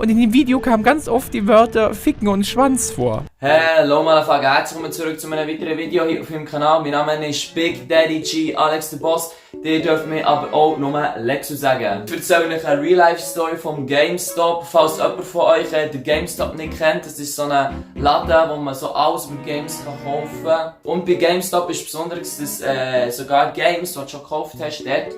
und in dem Video kamen ganz oft die Wörter Ficken und Schwanz vor. Hallo Motherfucker, herzlich willkommen zurück zu einem weiteren Video hier auf meinem Kanal. Mein Name ist Big Daddy G, Alex der Boss. Ihr dürft mir aber auch nur Lexu sagen. Ich erzähle euch eine Real-Life-Story vom GameStop. Falls jemand von euch den GameStop nicht kennt, das ist so ein Laden, wo man so alles über Games kaufen kann. Und bei GameStop ist besonders, dass sogar Games, die du schon gekauft hast, dort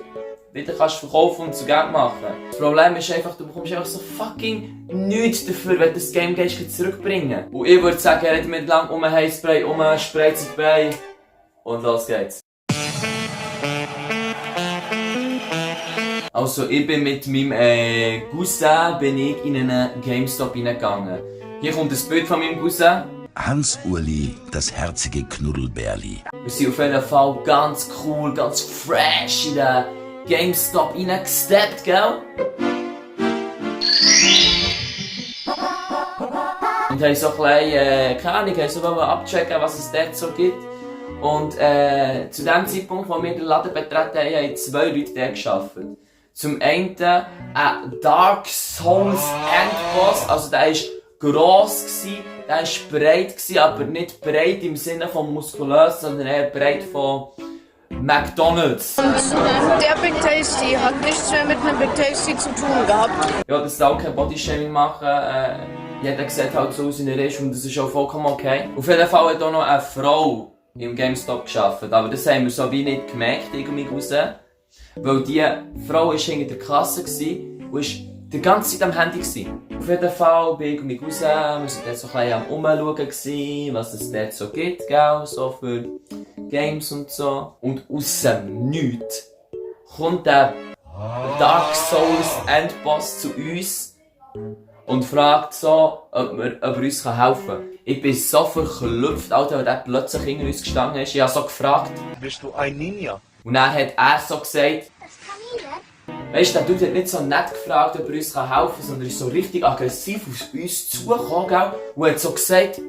wieder kannst verkaufen und zu Geld machen. Das Problem ist einfach, du bekommst einfach so fucking nichts dafür, wenn du das Game gehst, zurückbringen. Und ich würde sagen, red mit lang um ein Heißspray, Spray bei und los geht's. Also ich bin mit meinem Cousin in einen GameStop reingegangen. Hier kommt das Bild von meinem Cousin. Hans-Urli, das herzige Knuddelbärli. Wir sind auf jeden Fall ganz cool, ganz fresh in den GameStop reingesteppt, gell? Und haben so ein bisschen, keine Ahnung, haben so abchecken, was es dort so gibt. Und zu dem Zeitpunkt, wo wir den Laden betreten haben, haben 2 Leute dort gearbeitet. Zum einen ein Dark Souls Endboss, also der war gross gsi, der war breit gsi, aber nicht breit im Sinne von muskulös, sondern eher breit von McDonald's. Und der Big Tasty hat nichts mehr mit einem Big Tasty zu tun gehabt. Ja, das soll auch kein Bodyshaming machen. Jeder sieht halt so aus, wie er ist und das ist auch vollkommen okay. Auf jeden Fall hat auch noch eine Frau im GameStop gearbeitet, aber das haben wir so wie nicht gemerkt, irgendwie raus. Weil die Frau war hinter der Kasse und war die ganze Zeit am Handy. Auf jeden Fall bin ich und mein Cousin, wir waren dort so ein bisschen am Umschauen, was es dort so gibt, gell, so für Games und so. Und aus dem Nichts kommt der Dark Souls Endboss zu uns und fragt so, ob er uns helfen kann. Ich bin so verklüpft, Alter, weil der plötzlich hinter uns gestanden ist. Ich habe so gefragt. Bist du ein Ninja? Und dann hat er so gesagt, weißt du, der Dude hat nicht so nett gefragt, ob er uns helfen kann, sondern ist so richtig aggressiv auf uns zugekommen, gell? Und hat so gesagt,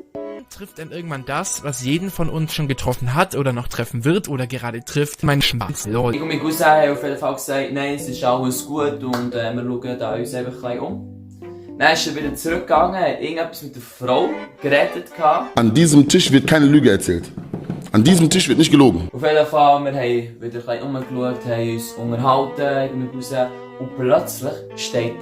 Trifft dann irgendwann das, was jeden von uns schon getroffen hat oder noch treffen wird oder gerade trifft, mein Schmerz. ich und mein Cousin haben auf jeden Fall gesagt, nein, es ist alles gut und wir schauen da uns einfach ein bisschen um. Dann ist er wieder zurückgegangen, hat irgendetwas mit der Frau geredet. An diesem Tisch wird keine Lüge erzählt. An diesem Tisch wird nicht gelogen. Auf jeden Fall, wir haben wieder ein bisschen umgeschaut, haben uns unterhalten mit Cousin. Und plötzlich steht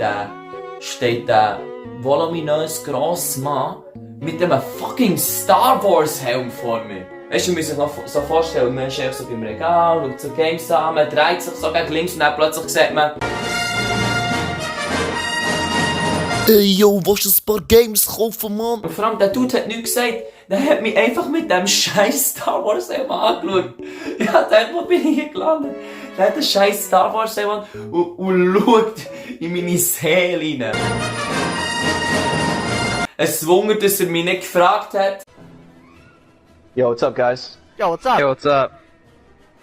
der voluminös grosser Mann mit einem fucking Star Wars Helm vor mir. Weißt du, man muss sich noch so vorstellen, man ist einfach so beim Regal, schaut so Games an, man dreht sich so gegen links und dann plötzlich sieht man, Ey, yo, willst du ein paar Games kaufen, Mann? und vor allem der Dude hat nichts gesagt. Der hat mich einfach mit dem scheiß Star Wars Helm angeschaut. Ich dachte, wo bin ich hier gelandet? Der hat den scheiß Star Wars Helm an und schaut in meine Seele rein. Es wundert, dass er mich nicht gefragt hat. Yo, what's up, guys? Yo, what's up? Hey, what's up?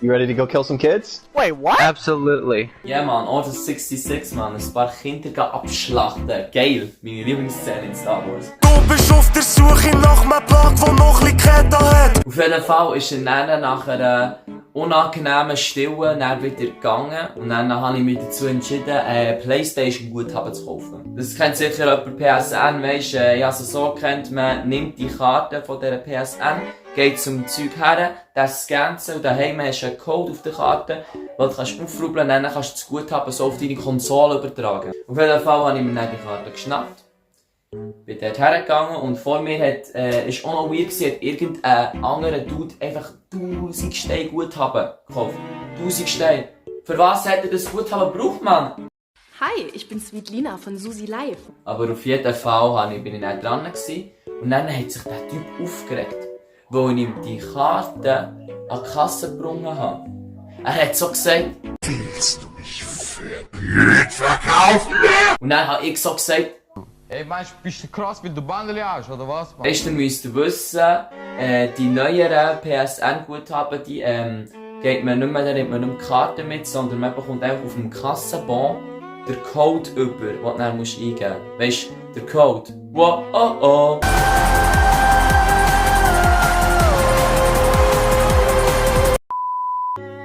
You ready to go kill some kids? Wait, what? Absolutely. Ja, man, Order 66, man. Ein paar Kinder gehen abschlachten. Geil. Meine Lieblingsszene in Star Wars. Du bist auf der Suche nach einem Plug, der noch ein bisschen hat. Auf jeden Fall ist er dann nach einer unangenehmen Stille dann wieder gegangen. Und dann habe ich mich dazu entschieden, PlayStation-Guthaben zu kaufen. Das kennt sicher jemand PSN, weisst, ich habe es so gekannt, man nimmt die Karte von dieser PSN, geht zum Zeug her, der scannt sie und daheim hast du einen Code auf der Karte, den du kannst aufrubbeln und dann kannst du das Guthaben so auf deine Konsole übertragen. Auf jeden Fall habe ich mir dann die Karte geschnappt, bin dort hergegangen und vor mir ist auch noch weird gewesen, hat irgendein anderer Dude einfach 1000 Steine Guthaben gekauft. 1000 Steine. Für was hat er das Guthaben gebraucht, Mann? Hi, ich bin Sweetlina von Susi Live. Aber auf jeden Fall bin ich nicht dran gewesen. Und dann hat sich der Typ aufgeregt, weil ich ihm die Karte an die Kasse gebracht habe. Er hat so gesagt, Willst du mich für blöd verkaufen? und dann habe ich so gesagt, Ey, meinst du, bist du krass, wie du Bandeli hast, oder was, Mann? weißt du, müsst ihr wissen, die neueren PSN-Guthaben, die geht man nicht mehr, da nimmt man nicht mehr Karten mit, sondern man bekommt einfach auf dem Kassenbon den Code über, den du dann eingeben musst. Weißt du, der Code. Wow, oh oh.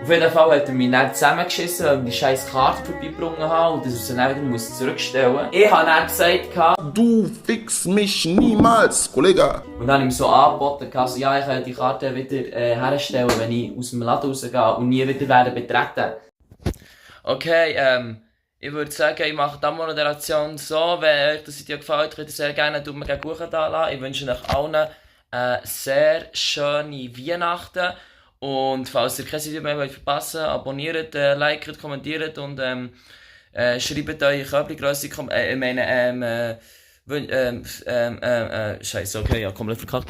Auf jeden Fall hat er mich dann zusammengeschissen, weil ich die scheiß Karte vorbeigebracht habe und dass er sie dann wieder zurückstellen muss. Ich habe dann gesagt, Du fix mich niemals, Kollege. und dann habe ich ihm so angeboten, also, ja, ich kann die Karte wieder herstellen, wenn ich aus dem Laden rausgehe und nie wieder werde betreten. Okay, ich würde sagen, ich mache die Moderation so, wenn euch das Video gefällt, könnt ihr sehr gerne mir gegen Kuchen da lassen. Ich wünsche euch allen sehr schöne Weihnachten. Und falls ihr kein Video mehr verpassen wollt, abonniert, liket, kommentiert und schreibt eure Körpergrösse, Scheiße, okay, ja, komplett verkackt.